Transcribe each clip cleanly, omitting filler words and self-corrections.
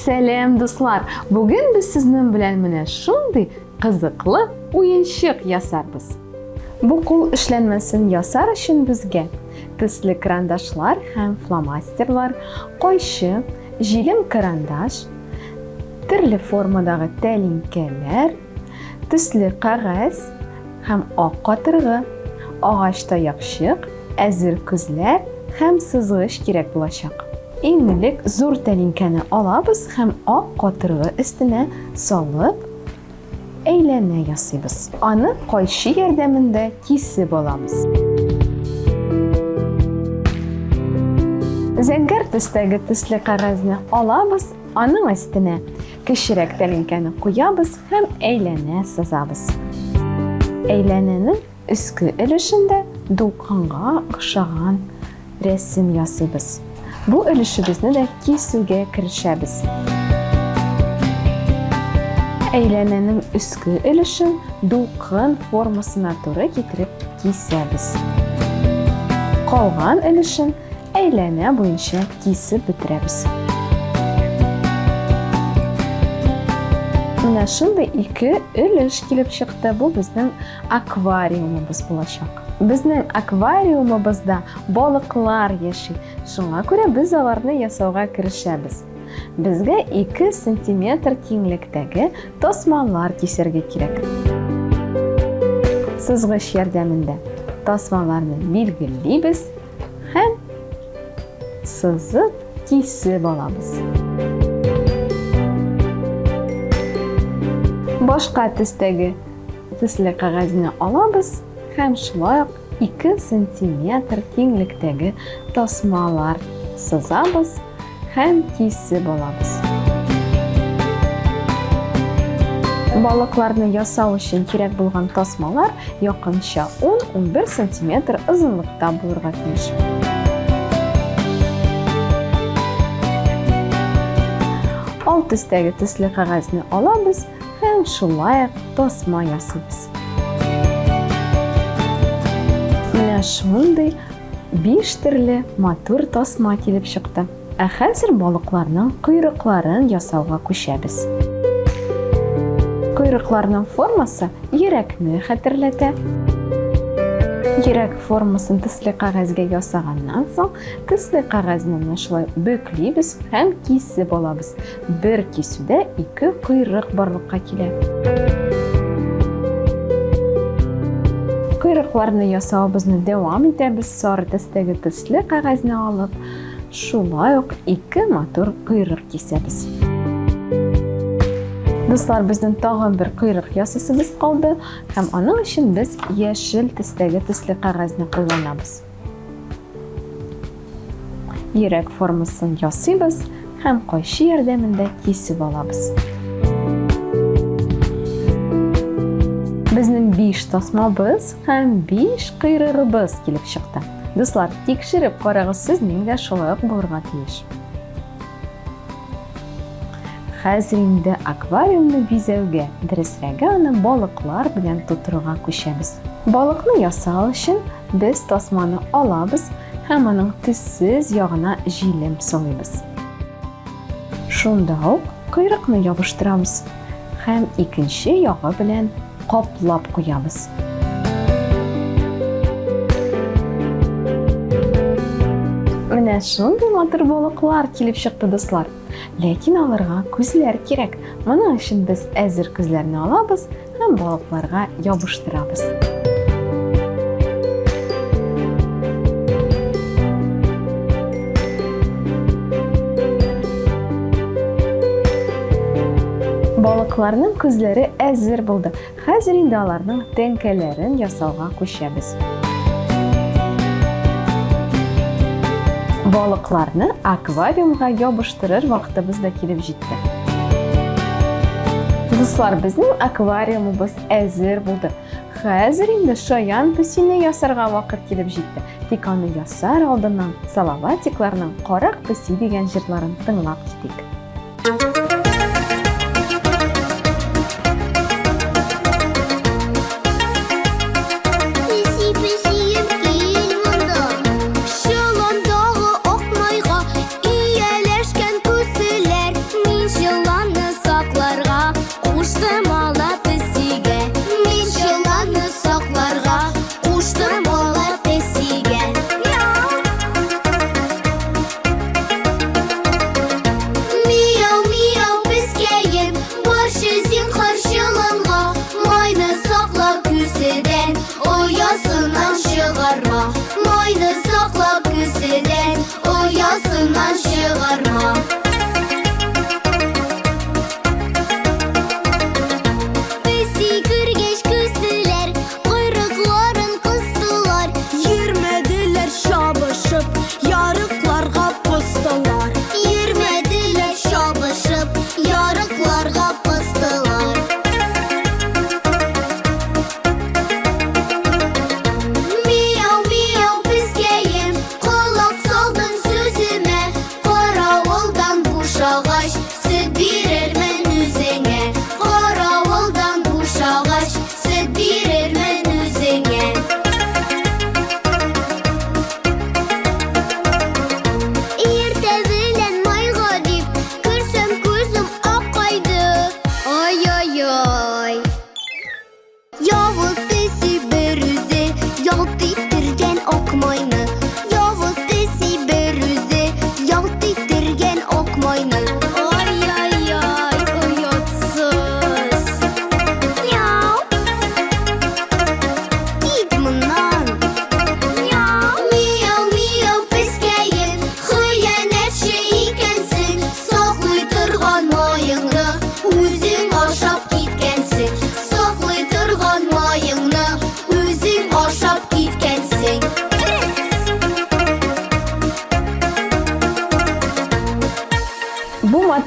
Сәлам, дуслар! Бүген без сезнең белән менә шундый кызыклы уенчык ясарбыз. Бу кул эшләнмәсен ясар өчен безгә төсле карандашлар һәм фломастерлар, кайчы, җилем карандаш, төрле формадагы тәлинкәләр, төсле кәгазь һәм ак катыргы, агач таякчык, әзер күзләр һәм сызгыч кирәк булачак. Иң элек зур тәлинкәне алабыз һәм ак катыргы өстенә салып, әйләнә ясыйбыз. Аны кайчы ярдәмендә кисеп алабыз. Зәңгәр төстәге төсле кәгазьне алабыз, аның өстенә кечерәк тәлинкәне куябыз һәм әйләнә сызабыз. Әйләнәнең өске өлешендә дулкынга охшаган рәсем ясыйбыз. Бу өлешебезне дә кисүгә керешәбез. Әйләнәнең өске өлешен дулкын формасына туры китереп кисәбез. Калган өлешен әйләнә буенча кисеп бетерәбез. Менә шундый ике өлеш килеп чыкты. Бу безнең аквариумыбыз булачак. Безнең аквариумыбызда балыклар яши. Шуңа күрә без аларны ясауга керешәбез. Безгә 2 сантиметр киңлектәге тасмалар кисәргә кирәк. Сызгыч ярдәмендә тасмаларны билгелибез һәм сызып кисеп алабыз. Башка төстәге төсле кәгазьне алабыз һәм шулай ук 2 сантиметр киңлектәге тасмалар сызабыз һәм кисеп алабыз. Балыкларны ясау өчен кирәк булган тасмалар якынча 10-11 сантиметр озынлыкта булырга тиеш. Ал төстәге төсле кәгазьне алабыз һәм шулай ук тасма ясыйбыз. Менә шундый биш төрле матур тасма килеп чыкты. Ә хәзер балыкларның койрыкларын ясауга күчәбез. Койрыкларның формасы йөрәкне хәтерләтә. Йөрәк формасын төсле кәгазьгә ясаганнан соң, төсле кәгазьне менә шулай бөклибез һәм кисеп алабыз. Бер кисүдә ике койрык барлыкка килә. Койрыкларны ясавыбызны дәвам итәбез. Сары төстәге төсле кәгазьне алып, шулай ук ике матур койрык кисәбез. Дуслар, безнең тагын бер койрык ясыйсыбыз калды һәм аның өчен без яшел төстәге төсле кәгазьне кулланабыз. Йөрәк формасын ясыйбыз һәм кайчы ярдәмендә кисеп алабыз. Безнең 5 тасмабыз һәм 5 койрыгыбыз килеп чыкты. Дуслар, тикшереп карагыз, сезнең дә шулай ук булырга тиеш. Хәзер инде аквариумны бизәүгә, дөресрәге аны балыклар белән тутыруга күчәбез. Балыкны ясау өчен без тасманы алабыз һәм аның төссез ягына җилем салыйбыз. Шунда ук койрыкны ябыштырабыз һәм икенче ягы белән каплап куябыз. Менә шундый матур балыклар килеп чыкты, дуслар. Ләкин аларга күзләр кирәк. Моның өчен без әзер күзләрне алабыз һәм балыкларга ябыштырабыз. Балыкларның күзләре әзер булды. Хәзер инде аларның тәңкәләрен ясауга күчәбез. Балыкларны аквариумга ябыштырыр вакытыбыз да килеп җитте. Дуслар, безнең аквариумыбыз әзер булды. Хәзер инде шаян песине ясарга вакыт килеп җитте. Тик аны ясар алдыннан Салаватикларның Карак песи дигән җырларын тыңлап китик. Песи, песием, кил монда. Чоландагы ак майга ияләшкән күселәр. Мин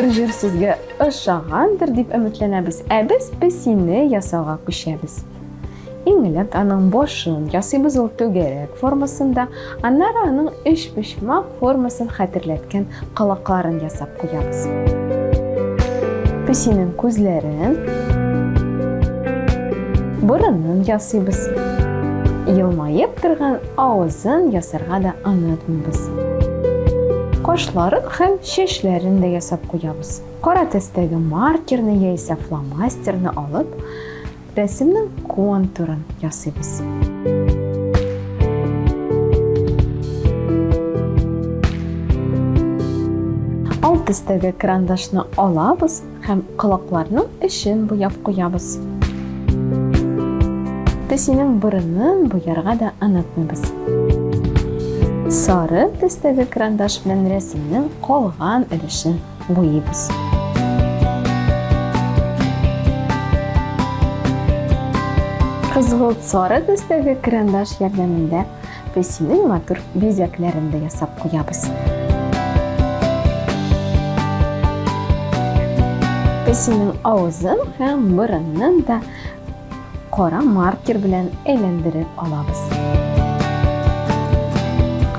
матур җыр сезгә ошагандыр дип өметләнәбез. Ә без песине ясауга күчәбез. Иң элек аның башын ясыйбыз, ул түгәрәк формасында, аннары аның өчпочмак формасын хәтерләткән колакларын ясап куябыз. Песинең күзләрен, борынын ясыйбыз. Елмаеп торган авызын ясарга да онытмыйбыз. Кашларын һәм чәчләрен дә ясап куябыз. Кара төстәге маркерны яисә фломастерны алып, Рәсемнең контурын ясыйбыз. Ал төстәге карандашны алабыз һәм колакларның эчен буяп куябыз. Песинең борынын буярга да онытмыйбыз. Сары төстәге карандаш белән рәсемнең калган өлешен буйыйбыз. Кызгылт сары төстәге карандаш ярдәмендә песинең матур бизәкләрен дә ясап куябыз. Песинең авызын һәм борынын да кара маркер белән әйләндереп алабыз.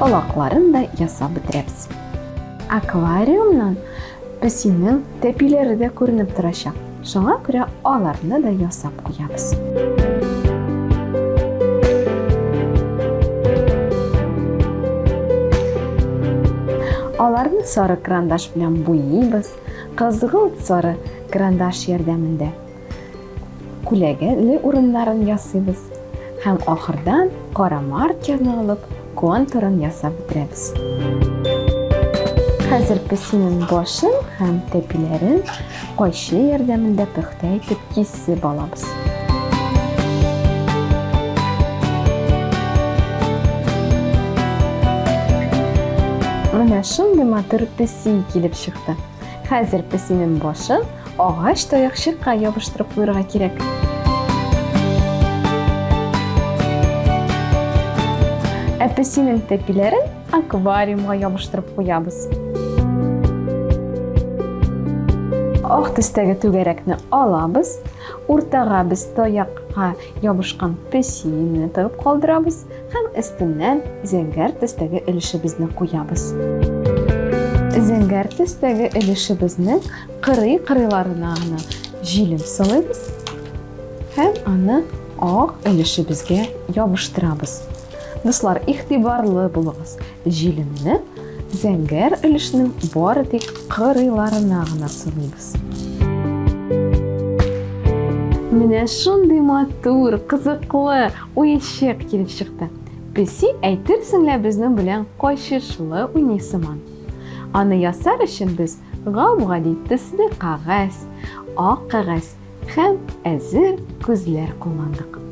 Колакларын да ясап бетерәбез. Аквариумнан песинең тәпиләре дә күренеп торачак. Шуңа күрә аларны да ясап куябыз. Аларны сары карандаш белән буйыйбыз, кызгылт сары карандаш ярдәмендә. Күләгәле урыннарын ясыйбыз һәм ахырдан кара маркерны алып контурын ясап бетерәбез. Хәзер песинең башын һәм тәпиләрен кайчы ярдәмендә пөхтә итеп кисеп алабыз. Менә шундый матур песи килеп чыкты. Хәзер песинең башын Агач таякчыкка ябыштырып куярга кирәк. Ә песинең тәпиләрен аквариумга ябыштырып куябыз. Ак төстәге түгәрәкне алабыз. Уртага без таякка ябышкан песине тыгып калдырабыз. Һәм өстеннән зәңгәр төстәге өлешебезне куябыз. Зәңгәр төстәге өлешебезнең кырый-кырыйларына гына җилем сылыйбыз һәм аны ак өлешебезгә ябыштырабыз. Дуслар, игътибарлы булыгыз. Җилемне зәңгәр өлешнең бары тик кырыйларына гына сылыйбыз. Менә шундый матур, кызыклы уенчык килеп чыкты. Песи әйтерсең лә безнең белән качышлы уйный сыман. Аны ясар өчен без гап-гади төсле кәгазь, ак кәгазь һәм әзер күзләр кулландык.